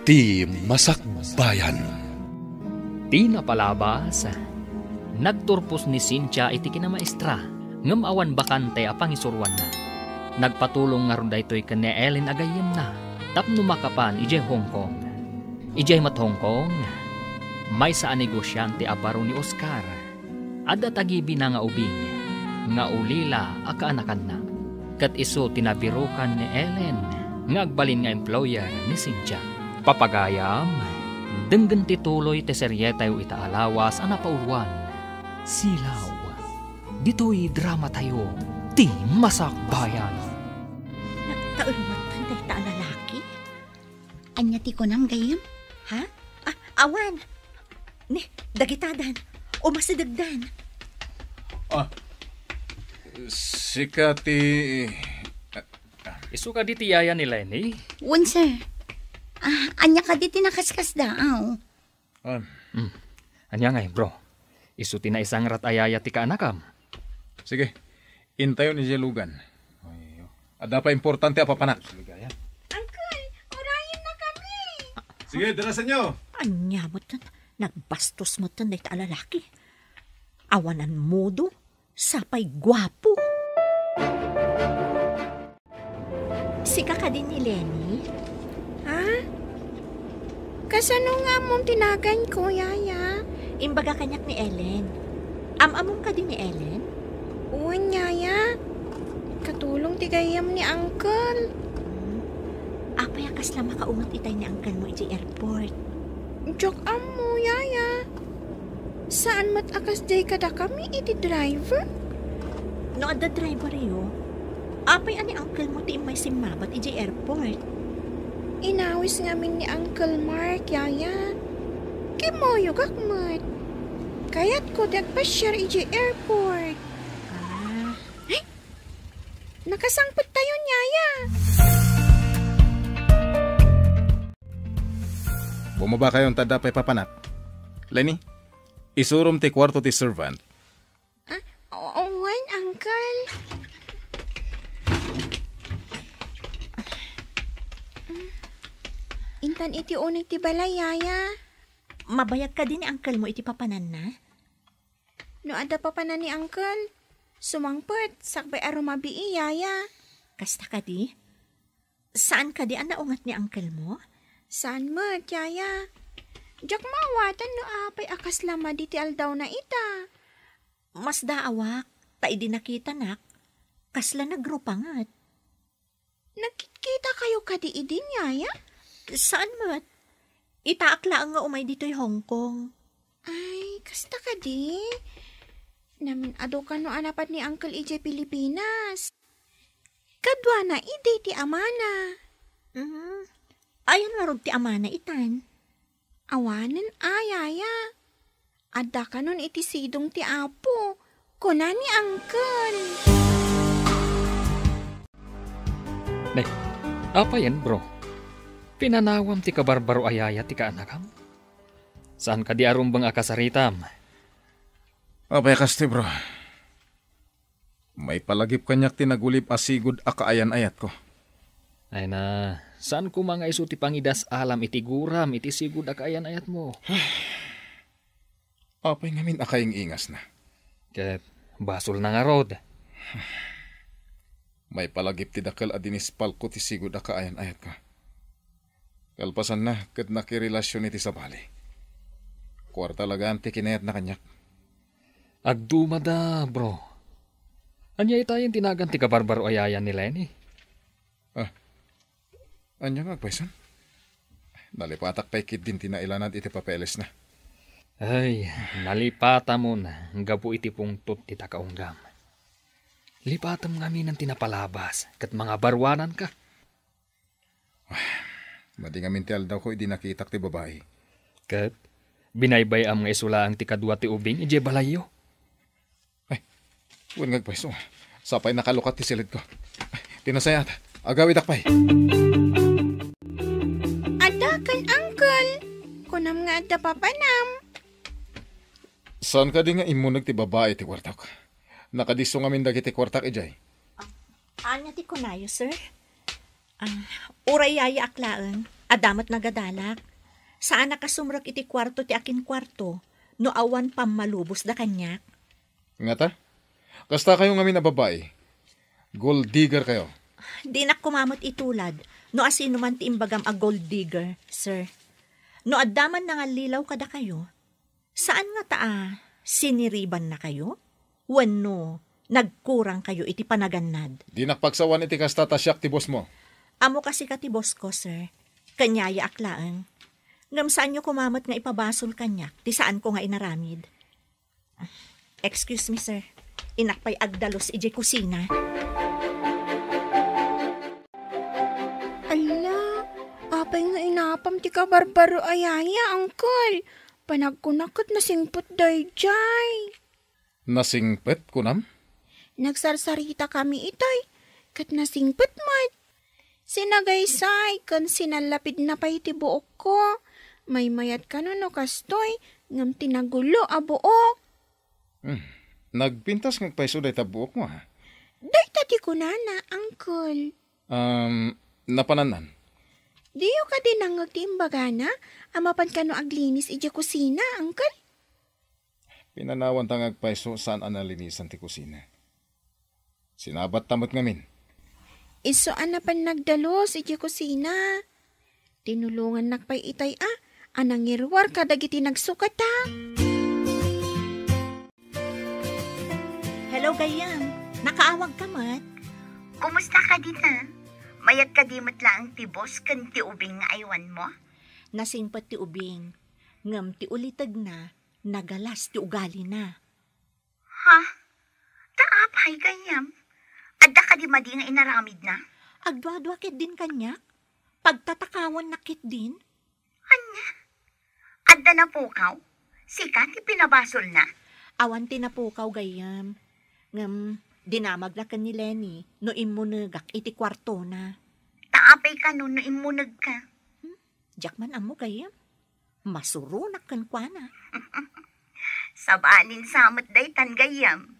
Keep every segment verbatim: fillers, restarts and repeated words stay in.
Ti Masakbayan. Ti napalabas, nagturpos ni Cynthia iti kinamaestra, ngem awan bakante a pangisuroanna. Nagpatulong ngarud daytoy ken ni Ellen a gayyemna tapno makapan idiay Hong Kong. Idiay met Hong Kong, maysa a negosiante a baro ni Oscar. Adda tagibina nga ubing nga ulila a kaanakanna. Ket isu ti nabirukan ni Ellen nga agbalin nga employer ni Cynthia. Papagayam, denggen ti tuloy ti serietayo ita a lawas a napauloan, Silaw. Ditoy dramatayo, Ti Masakbayan. Nagtaermatan dayta a lalaki? Ania ti kunam, gayyem? Ha? Ah, awan. Ni, dagitadan. Umasidegdan. Ah, sika ti... Isu kadi ti yaya ni Lenny? Wen, sir. Ah, ania kadi ti nakaskasdaaw? Ah. Hmm. Ania ngay, bro? Isu ti naisangrat a yaya ti kaanakam? Sige, intayon idiay lugan. Adda pay importante a papanak. Uncle, urayenna kami. Sige, darasanyo. Ania met, nagbastos met dayta a lalaki. Awanan modo, sapay guapo. Sika kadi ni Lenny? Ha? Kasano nga ammom ti naganko, yaya? Imbaga kaniak ni Ellen. Am-amom kadi ni Ellen? Wen, yaya. Katulong ti gayyem ni uncle. Hmm. Apay a kasla makaunget itay ni uncle mo idiay airport? Diak ammo, yaya. Saan met a kasdiay kadakami iti driver? No adda driveryo, apay a ni uncle mo ti immay simmabat idiay airport? Inawis ngamin ni Uncle Mark, yaya. Kimmuyogak met. Kayatko ti agpasiar idiay airport. Ah. Ay! Nakasangpettayon, yaya. Bumaba kayon ta adda pay papanak. Lenny, isurom ti kuarto ti servant. Ah, o-, wen, uncle. Intan iti uneg ti balay, yaya. Mabayag kadi ni uncle mo iti papananna? No adda papanan ni uncle, sumangpet, sakbay a rumabii, yaya. Kasta kadi? Saan kadi a naunget ni uncle mo? Saan met, yaya. Diak maawatan no apay a kasla madi ti aldawna ita. Masdaawak, ta idi nakitanak, kasla nagrupanget. Nagkitkitakayo kadi idin, yaya? Saan met. Itaak laeng nga umay ditoy Hong Kong. Ay, kasta kadi? Namin-adu kano a napan ni uncle idiay Pilipinas. Kaduana idi ti amana. Mm. Ayan ngarud ti amana itan? Awanen a, yaya. Adda kanon iti sidong ti Apo, kuna ni uncle. Ne, apayen, bro? Pinanawam ti kabarbaro a yaya ti kaanakam? Saan kadi a rumbeng a kasaritam? Apay kasti, bro? Maipalagip kaniak ti nagulib a sigud a kaayan-ayatko. Ay na, saan koma nga isu ti pangidas-alam iti guram iti sigud a kaayan-ayatmo? Apay ngamin a kaing-ingasna? Ket basol na ngarud. Maipalagip ti dakel a dinispalko ti sigud a kaayan-ayatko. Kalpasanna, ket nakirelasion iti sabali. Kuarta lagaan ti kinayatna kaniak. Agdumada, bro. Ania itayen ti nagan ti kabarbaro a yaya ni Lenny? Ah, ania nga agpayson? Nalipatak pay ketdin ti nailanad iti papelesna. Ay, nalipatamon gapu iti pungtot ti takaunggam. Lipatem ngaminen ti napalabas ket mangabaruananka. Madi ngamin ti aldawko idi nakitak ti babai. Ket binaybay-am nga isu laeng ti kadua ti ubing idiay balayyo. Ay, wen nga agpayso. Sapay nakalukat ti silidko. Ay, ti nasayaat. Agawidak pay. Adda ken uncle. Kunam nga adda papanam. Saan kadi nga immuneg ti babai ti kuartak? Nakadisso ngamin dagiti kuartak idiay. Ania ti kunayo, sir? Ah, uray yayaak laeng. Adda met nagadalak. Saanak a sumrek iti kuarto ti akinkuarto no awan pammalubosda kaniak. Ngata? Kasta kayo ngamin a babai. Gold digger kayo. Dinak koma met itulad no asino man ti imbagam a gold digger, sir. No adda man nangallilaw kadakayo, saan ngata a siniribannakayo? Wenno nagkurangkayo iti panagannad? Dinak pagsawan iti kasta ta siak ti boss mo. Ammo kasika ti boss ko, sir. Ken yayaak laeng. Ngem saanyo koma met nga ipabasol kaniak ti saanko nga inaramid. Excuse me, sir. Innak pay agdalus idiay kusina. Ala, apay nga inapam ti kabarbaro a yaya, uncle? Panagkunak ket nasingpet daydiay. Nasingpet, kunam? Nagsarsaritakami itoy, ket nasingpet met. Sinagaysay ken sinallapidna pay ti buokko. Maymayat kano no kastoy, ngem ti nagulo a buok. Hmm. Nagpintas nga agpayso dayta buokmo, ha? Dayta ti kunana, uncle. Um, napanannan. Diyo kadi nangngeg ti imbagana a mapan kano aglinis idiay kusina, uncle? Pinanawanta nga agpayso saan a nalinisan ti kusina. Sinabatta met ngamin. Isu a napan nagdalus idiay kusina. Tinulongannak pay itay a, a nangiruar kadagiti nagsukata. Hello, gayyem. Nakaawagka met? Kumusta ka dita? Mayat kadi met laeng ti boss ken ti ubing nga aywanmo? Nasingpet ti ubing, ngem ti ulitegna, nagalas ti ugalina. Ha? Ta apay, gayyem? Adda kadi madi nga inaramidna? Agduadua ketdin kaniak. Pagtatakawannak ketdin. Ania? Adda napukaw? Sika ti pinabasolna? Awan ti napukaw, gayyem. Ngem, dinamagna ken ni Lenny no immunegak iti kuartona. Ta apay kano no immunegka? Hmm? Diak man ammo, gayyem. Masuronak kenkuana. Sabalin sa met daytan, gayyem.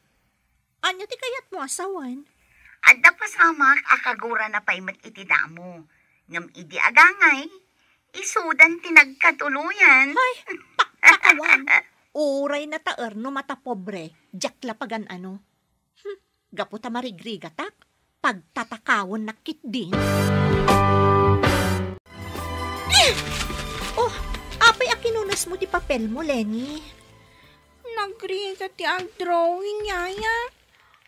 Ania ti kayatmo a sawen? Adda pasamak a kagurana pay met iti damo. Ngem idi agangay, isudan ti nagkatuloyan. Ay, pakpakawan. Uray nataer no matapobre, diak la pagan-ano. Hmm, gapu ta marigrigatak, pagtatakawannak ketdin. Eh! Oh, apay a kinunesmo ti papelmo, Lenny? Nagrigat ti agdrawing, yaya.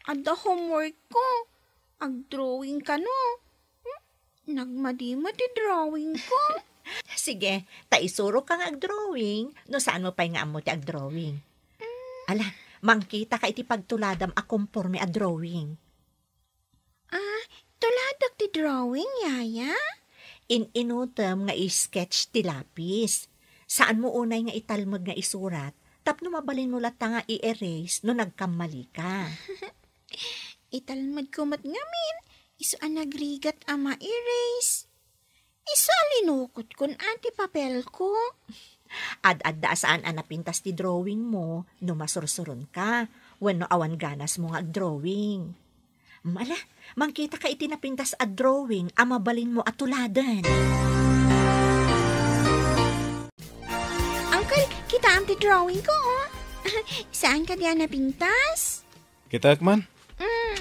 Adda homework ko. Agdrawing kano. Hmm? Nagmadi met ti drawing ko. Sige, ta isuroka nga agdrawing, no saanmo pay nga ammo ti agdrawing. Mm. Ala, mangkitaka iti pagtuladam a komporme a drawing. Ah, tuladak ti drawing, yaya? In-inutem nga i-sketch ti lapis. Saanmo unay nga italmed nga isurat, tapno mabalinmo latta nga i-erase no nagkammalika. Italmedko met ngamin, isu a nagrigat a ma-erase. Isu a linukotkon a ti papelko. Ad-adda a saan a napintas ti drawingmo no masursuronka, wenno awan ganasmo nga agdrawing. Mm, ala, mangkitaka iti napintas a drawing a mabalinmo a tuladen. Uncle, kitaem ti drawingko, oh. Saan kadi a napintas? Kitaek man. Mm.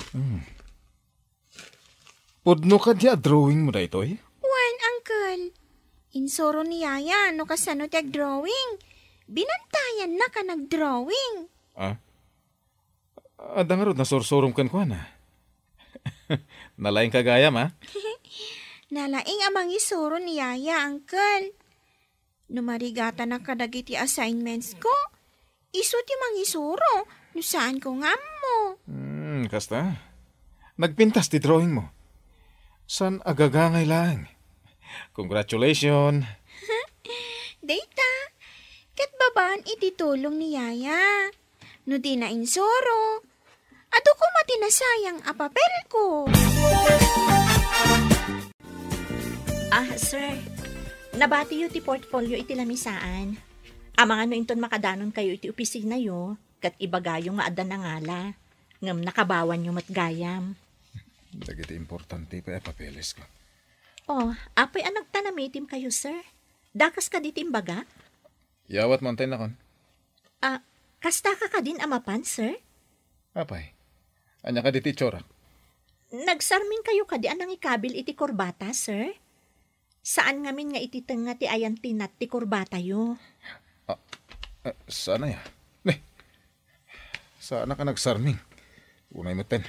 Hmm. Pudno kadi a drawingmo daytoy? Wen, uncle. Insuro ni yaya no kasano ti agdrawing. Binantayannaka nagdrawing. Ah? Adda ngarud nasursurom kenkuana. Nalaingka gayam, a? Nalaing a mangisuro ni yaya, uncle. No marigatanak kadagiti assignmentsko, isu ti mangisuro no saanko nga ammo. Hmm, kasta. Nagpintas ti drawingmo. Saan a gagangay laeng. Congratulations. Dayta, ket babaen iti tulong ni yaya. No dina insuro, adu koma ti nasayang a papelko. Ah, sir, nabatiyo ti portfolio iti lamisaan. Amangan no inton makadanonkayo iti opisinayo, ket ibagayo nga adda nangala, ngem nakabawanyo met gayam. Dagiti importante pay a papeles ko. Oh, apay a nagtanamitim kayo, sir? Dakas kadi ti imbaga? Yawat mo, antay nakon. Ah, kasta ka kadin a mapan, sir? Apay, ania kadi ti itsurak? Nagsarming kayo kadi a nangikabil iti kurbata, sir? Saan ngamin nga iti tengnga ti ayantinat ti kurbatayo. Ah, ah, saan aya? Ne, saan ka nagsarming? Unay metten.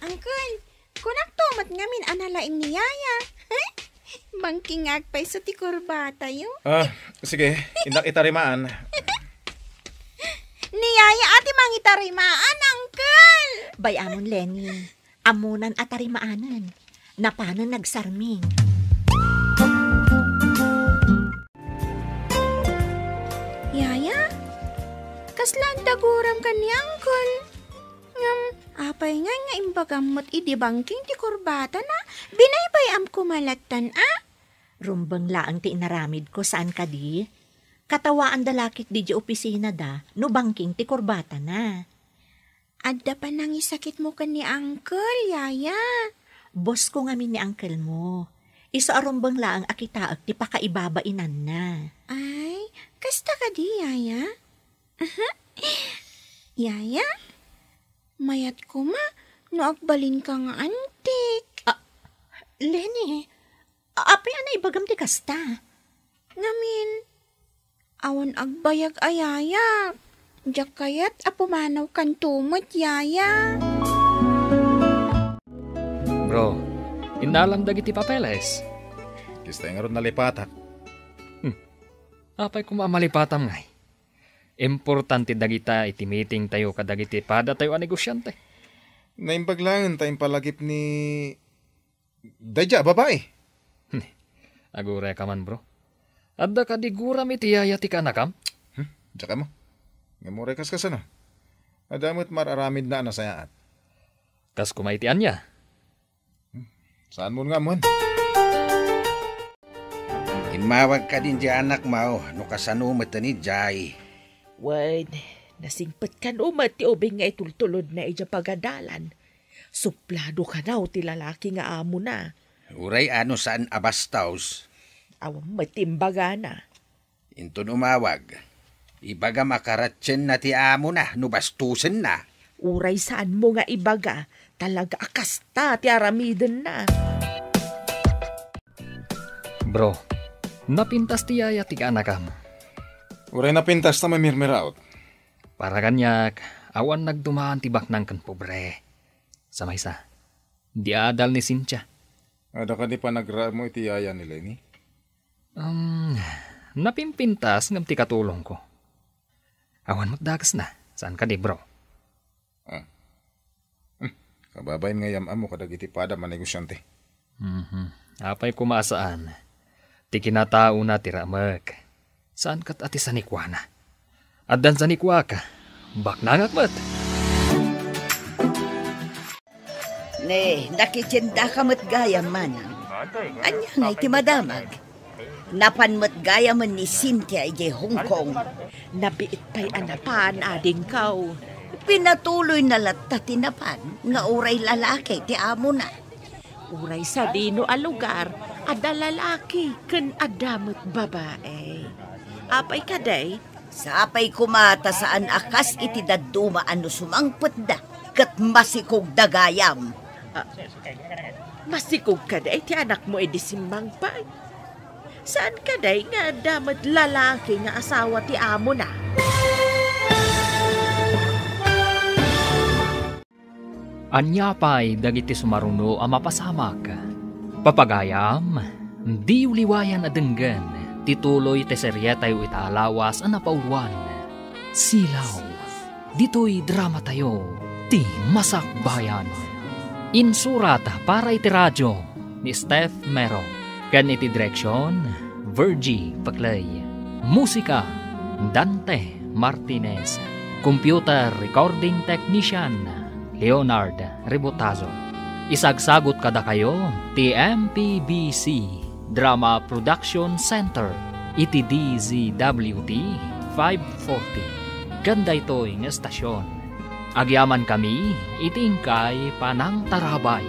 Uncle, kunak to met ngamin a nalaing ni Yaya. Bangking nga agpayso ti kurbatayo. Ah, sige, innak itarimaan. Ni Yaya a ti mangitarimaan, Uncle! Bay-amon, Lenny. Ammonan a tarimaanen. Napanen nagsarming. Yaya, kasla adda guram ken ni Uncle? Ngem, apay ngay nga imbagam met idi bangking ti kurbatana? Binaybay-am koma lattan a? Rumbeng laeng ti inaramidko, saan kadi? Katawaanda la ketdi diay opisinada no bangking ti kurbatana. Adda panangisakitmo ken ni Uncle, Yaya. Bossko ngamin ni Uncle mo. Isu a rumbeng laeng a kitaek ti pakaibabainanna. Ay, kasta kadi, Yaya? Yaya, mayat koma no agbalinka nga antik. Ah, Lenny, apay a naibagam ti kasta? Ngamin, awan agbayag a Yaya. Diak kayat a pumanawkanto met, Yaya. Bro, innalam dagiti papeles. Kasta ngarud nalipatak. Hmm. Apay koma a malipatam ngay? Importante dagita iti meeting tayo kadagiti padatayo a negosiante. Naimbag laeng ta impalagip ni daydiay a babai. Aguray ka man, bro. Adda kadi guram iti yaya ti kaanakam? Hmm? Diak ammo. Ngem uray kas kasano? Adda met mar-aramidna a nasayaat. Kas koma iti ania? Saanmon nga ammoen? Immawag kadin diay anakmo no kasano met idiay. Wen, nasingpet kano met ti ubing nga itultulodna idiay pagadalan. Suplado kano ti lalaki nga amona. Uray a no saan a bastos. Awan met ti imbagana. Inton umawag, ibagam a karatienna ti amona no bastosenna. Uray saanmo nga ibaga, talaga a kasta ti aramidenna. Bro, napintas ti yaya ti kaanakam. Uray napintas ta mamirmiraot. Para kaniak, awan nagdumaan ti baknang ken pobre. Sa maysa, di adal ni Cynthia. Adda kadi panagraem mo iti yaya ni Lenny? Um, napimpintas ngem ti katulongko. Awan met dakesna, saan kadi, bro? Ah. Hmm. Kababain nga yam-ammo kadagiti padam a negosiante. Mhm. Apay koma a saan? Ti kinataona ti raemek. Saan ket a ti sanikuana. Addan sanikuak, baknangak met. Ne, nakitiendaka met gayam, manang. Ania ngay ti madamag? Napan met gayamen ni Cynthia idiay Hong Kong. Nabiit pay a napan, adingko. Pinatuloyna latta ti napan nga uray lalaki ti amona. Uray sadino a lugar, adda lalaki ken adda met babai. Apay kadi? Sapay koma ta saan a kas iti dadduma a no sumangpetda ket masikogda gayam. Ah, masikog kadi ti anakmo idi simmangpet? Saan kadi nga adda met lalaki nga asawa ti amona? Ania pay dagiti sumaruno a mapasamak? Papagayam, diyo liwayan a denggen ti tuloy ti serietayo ita a lawas a napauluan, Silaw. Ditoy dramatayo, ti Masakbayan. Insurat para iti radio ni Steph Mero, ken iti direksion, Virgie Paclay. Musika, Dante Martinez. Computer recording technician, Leonard Rebotazo. Isagsagot kadakayo ti M P B C Drama Production Center iti D Z W T five forty. Ken daytoy nga estasion, agyamankami iti inkay panangtarabay.